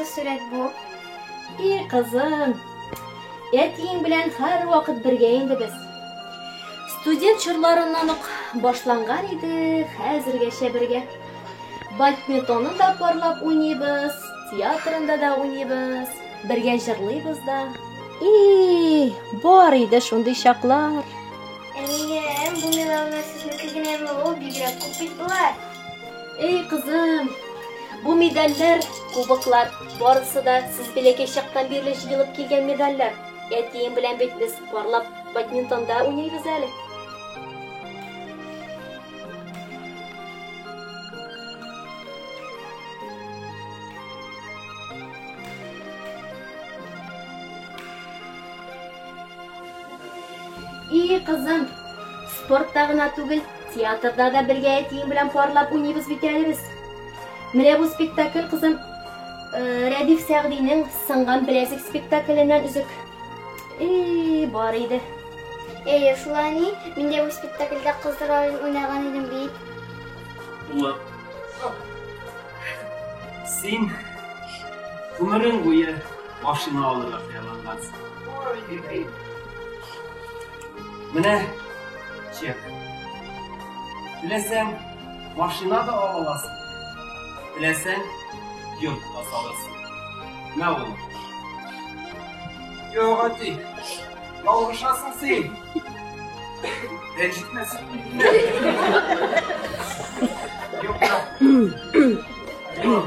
Кайсы сурәт бу? И, кызым, әтиең белән һәрвакыт бергә инде без. Студент чорларыннан ук башланган иде, хәзергәчә бергә. Бадминтонын да парлап уйныйбыз, театрында да уйныйбыз, бергә җырлыйбыз да. И, бар иде шундый чаклар. Әнием, бу медальләр сезнеке генәме ул? Бигрәк күп бит болар. Эй, кызым, бу медальләр, кубоклар, барысы да сез бәләкәй чактан бирле җыелып килгән медальләр. Әтием белән бит без парлап бадминтонда уйныйбыз әле. И, кызым, спортта гына түгел, театрда да бергә әтиең белән парлап уйныйбыз бит әле без. Менә бу спектакль, кызым, э, Рәдиф Сәгъдинең Сынган беләзек спектакленнән өзек. И, бар иде. Әйе, шул әни, мин дә бу спектакльдә кыз ролен уйнаган идем бит. Улым, син гомерең буе машина алырга хыяллангансың. Менә чек. Теләсәң, машина да ала аласың. Теләсәң, йорт та салырсың. Мә, улым. Юк, әти, ялгышасың син. Рәнҗетмәсен. Юк, юк.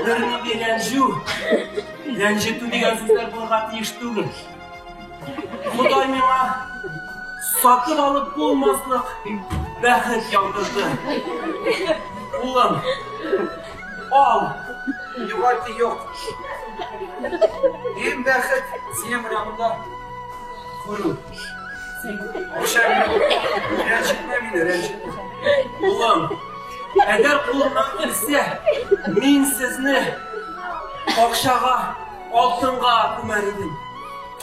Бернинди рәнҗү, рәнҗетү дигән сүзләр булырга тиеш түгел. Ходай миңа сатып алып булмаслык бәхет яудырды. Улым, ал. Юк, әти, юк. Иң бәхет сине менә монда күрү. Акча рәнҗетмә мине, рәнҗетмә. Улым, әгәр кулымнан килсә, мин сезне акчага, алтынга күмәр идем.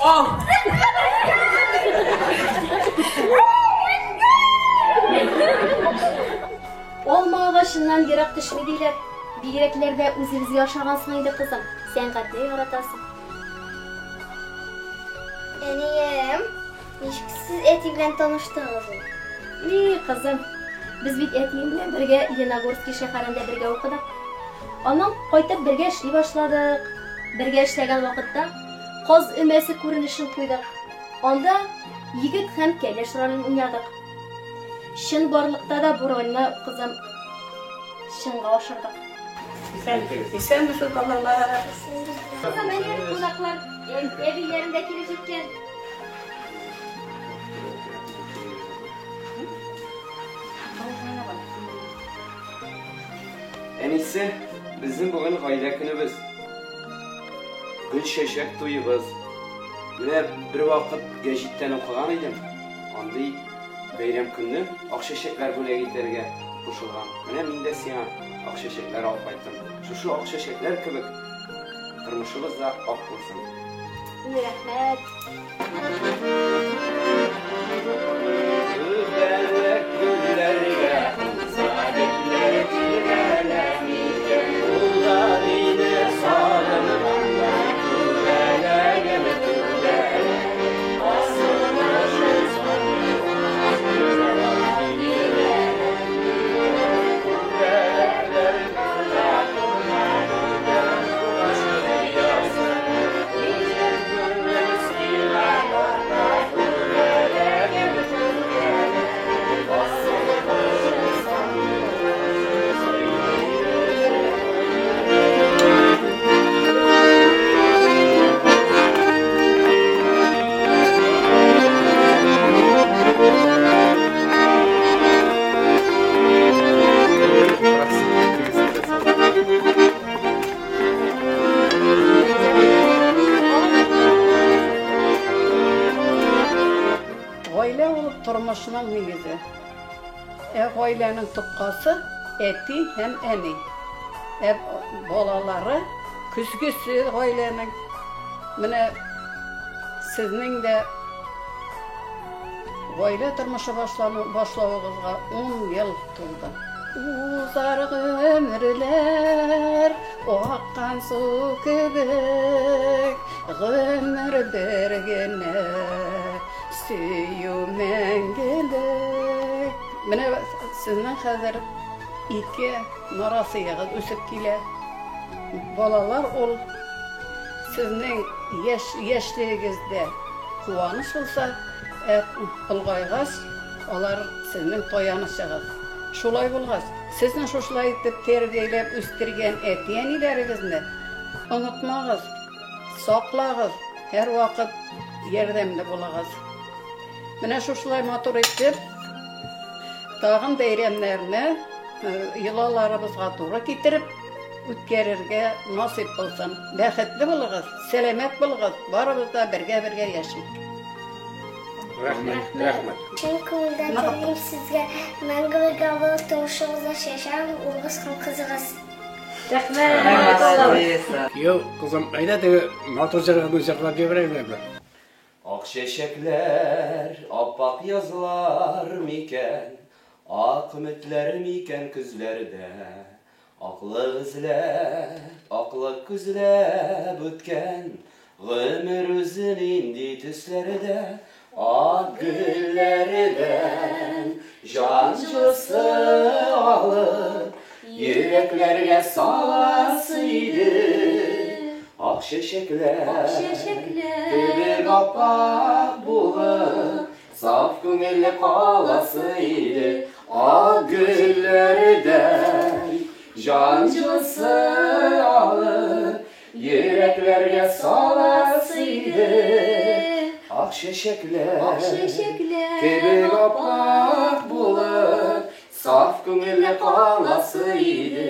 Ал! Алма агачыннан ерак төшми диләр. Бигрәкләр дә үзебезгә ошагансың инде, кызым. Сәнгатьне яратасың. Әнием, ничек сез әти белән таныштыгыз ул? И, кызым, без бит әтием белән бергә Леногорский шәһәрендә бергә укыдык. Аннан кайтып бергә эшли башладык. Бергә эшләгән вакытта каз өмәсе күренешен куйдык. Анда егет һәм кәләш ролен уйнадык. Чынбарлыкта да бу рольне, кызым, чынга ашырдык. Исәнмесез, балалар. Кызым, әнә кунаклар, әбиләрем дә килеп җиткән. Әнисе, безнең бүген гаилә көнебез. Гөлчәчәк туебыз. Менә бервакыт гәҗиттән укыган идем, андый бәйрәм көнне ак чәчәкләр бүләк итәргә кушылган. Менә мин дә сиңа ак чәчәкләр алып кайттым. Шушы ак чәчәкләр кебек тормышыбыз да ак булсын. Рәхмәт. Күбәләк гөлләргә кунса гөлләр тирбәлә микән? Ул да мине сагынганда күбәләгем күбәләк. Асылынышын Күбәләкләр куна куна гөлдән кунашын ясын. Минем күңел сиңа тарта күбәләгем күбәләк. Асылынышын Гаилә ул тормышның нигезе. Ә гаиләнең тоткасы әти һәм әни. Ә балалары көзгесе гаиләнең. Менә сезнең дә гаилә тормышы башлану башлавыгызга 10 ел тулды. Узар гомерләр аккан су кебек, гомер бер генә, сөю мәңгелек. Менә сезнең хәзер ике нарасыегыз үсеп килә. Балалар ул сезнең яшь яшьлегегездә куаныч булса, ә олгайгач алар сезнең таянычыгыз. Шулай булгач, сезне шушылай итеп тәрбияләп үстергән әти-әниләрегезне онытмагыз, саклагыз, һәрвакыт ярдәмле булыгыз. Менә шушылай матур итеп, тагын бәйрәмнәрне йолаларыбызга туры китереп үткәрергә насыйп булсын. Бәхетле булыгыз, сәламәт булыгыз, барыбыз да бергә-бергә яшик. Рәхмәт, рәхмәт. Чын күңелдән телим сезгә мәңге бергә булып тормышыгызда чәчәк улыгыз һәм кызыгыз. Рәхмәт. Кияү, кызым, әйдә теге матур җырыңны җырлап җибәрәйме бер? Ак чәчәкләр, аппак язлар микән, Ак өметләр микән көзләрдә? Аклык эзләп, аклык күзләп үткән Гомер үзе нинди төсләрдә? Ак гөлләрдән җан җылысы алып, Йөрәкләргә саласы иде. Ак чәчәкләр, кебек аппак булып, Саф күңелле каласы иде. Ак гөлләрдән җан җылысы алып, Йөрәкләргә саласы иде. Ак чәчәкләр, кебек аппак булып, Саф күңелле каласы иде.